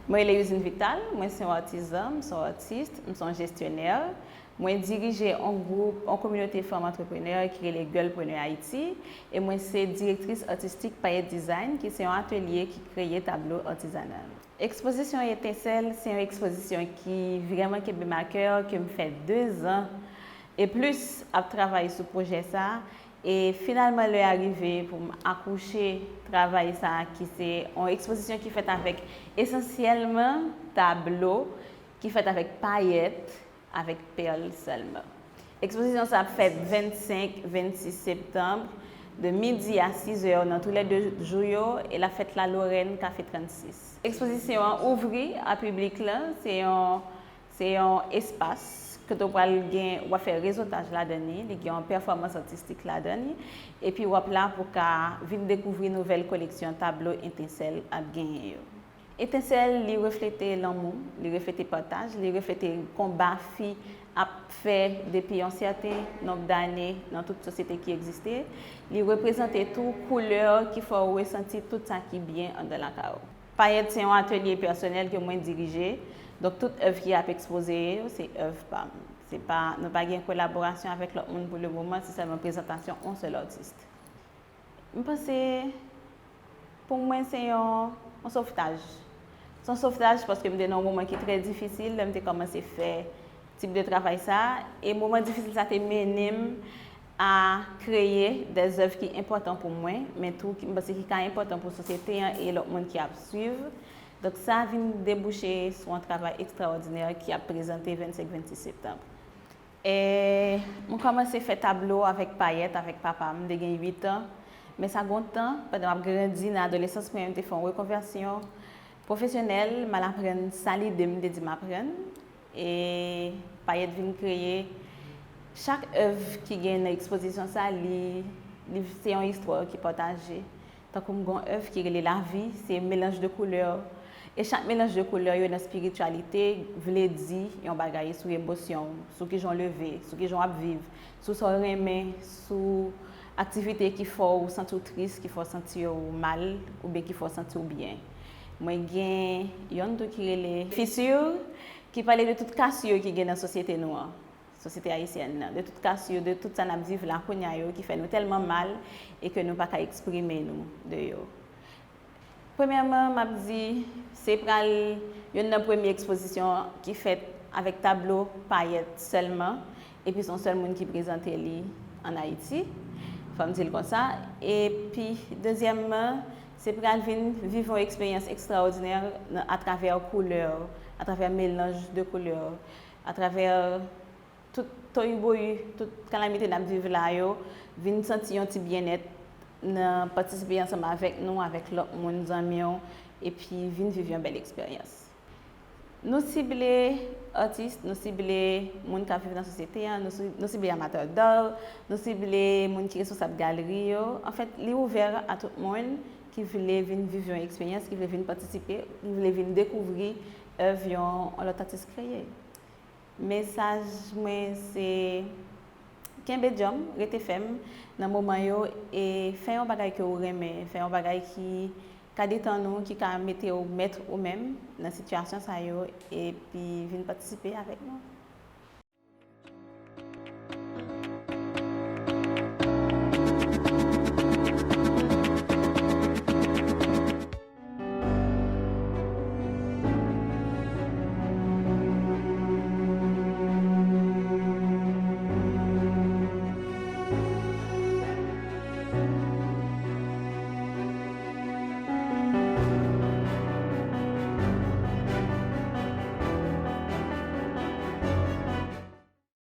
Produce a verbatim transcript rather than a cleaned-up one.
Mwen rele Usine Vital, mwen se yon artisan, m se yon artist, m se yon jestyonè. Mwen dirije yon gwoup, yon kominote fanm antreprenè ki rele Girlpreneur Haiti, e mwen se direktris atistik Payet Design, ki se yon atelye ki kreye tablo atizanal. Ekspozisyon Etensèl se yon ekspozisyon ki vrèman kenbe m a kè, ke m fè dezan e plis ap travay sou pwojè sa a. E finalman, lè a rive pou m akouche travay sa a, ki se yon ekspozisyon ki fèt avèk esansyèlman tablo ki fèt avèk payèt, avèk pèl sèlman. Ekspozisyon sa ap fèt vennsenk, vennsis septanm, de midi a sizè nan toulède jou yo, e l ap fèt la Lorèn, Kafe trannsis. Ekspozisyon an ouvri a piblik la, se yon, se yon espas kote w pral gen, w ap fè rezotaj ladan li, li gen yon pèfòmans atistik ladan li, epi w ap la pou ka vin dekouvri nouvèl koleksyon tablo Etensèl ap genyen yo. Etensèl, li reflete lanmou, li reflete pataj, li reflete konba fi ap fè depi yon sèten nonb dane nan tout sosyete ki egziste. Li reprezante tou koulè ki fè w resanti tout sa ki byen anndan lakay ou. Payèt se yon atelye pèsonèl ke mwen dirije, donk tout èv ki ap ekspoze yo, se èv pa m. Se pa, nou pa gen kolaborasyon avèk lòt moun pou le moman, se sèlman prezantasyon yon sèl atis. M panse, pou mwen, se yon, yon sovtaj. Se yon sovtaj paske m te nan yon moman ki trè difisil lè m te kòmanse fè tip de travay sa a, e moman difisil sa te mennen m a kreye de zèv ki enpòtan pou mwen, men tou ki, m panse ki ka enpòtan pou sosyete an e lòt moun ki ap swiv. Donk, sa vin debouche sou yon travay ekstraòdinè ki ap prezante vennsenk, vennsis septanm. E, mwen kòmanse fè tablo avèk payèt, avèk papa m, m te gen uit an. Men sa gon tan, pandan m ap grandi nan adolesans mwen, m te fè yon rekonvèsyon pwofesyonèl, m al aprann sa lide m te di m aprann. E payèt vin kreye. Chak èv ki gen nan ekspozisyon sa, li, li se yon istwa ki pataje. Tankou m gon èv ki rele Lavi, se melanj de koulè. E chak melanj de koulè yo nan espirityalite vle di yon bagay sou emosyon w, sou kijan w leve, sou kijan w ap viv, sou sa w renmen, sou aktivite ki fè w santi w tris, ki fè w santi w mal, oubyen ki fè w santi w byen. Mwen gen yonn tou ki rele Fissure, ki pale de tout kas yo ki gen nan sosyete nou an. Sosyete ayisyèn nan, de tout kas yo, de tout sa n ap viv la kounye a yo ki fè nou tèlman mal e ke nou pa ka eksprime nou de yo. Premyèman, m ap di, se pral youn nan premye ekspozisyon ki fèt avèk tablo payèt sèlman, epi se yon sèl moun ki prezante li ann Ayiti, fò m di l konsa. Epi, dezyèmman, se pral vin viv yon eksperyans ekstraòdinè nan, atravè koulè, atravè melanj de koulè, atravè tout toyiboyi, tout kalamite n ap viv la yo, vin santi yon ti byennèt nan patisipe ansanm avèk nou, avèk lòt moun, zanmi w, epi vin viv yon bèl eksperyans. Nou sible atis, nou sible moun k ap viv nan sosyete an, nou si-, nou sible amatè d'art, nou sible moun ki responsab galri yo. Anfèt, li ouvè a tout moun ki vle vin viv yon eksperyans, ki vle vin patisipe, ki vle vin dekouvri èv yon, yon lòt atis kreye. Mesaj mwen se kenbe djanm, rete fèm nan moman yo e fè yon bagay ke w renmen, fè yon bagay ki ka detann ou, ki ka mete w mèt ou menm nan sitiyasyon sa yo, epi vin patisipe avèk nou.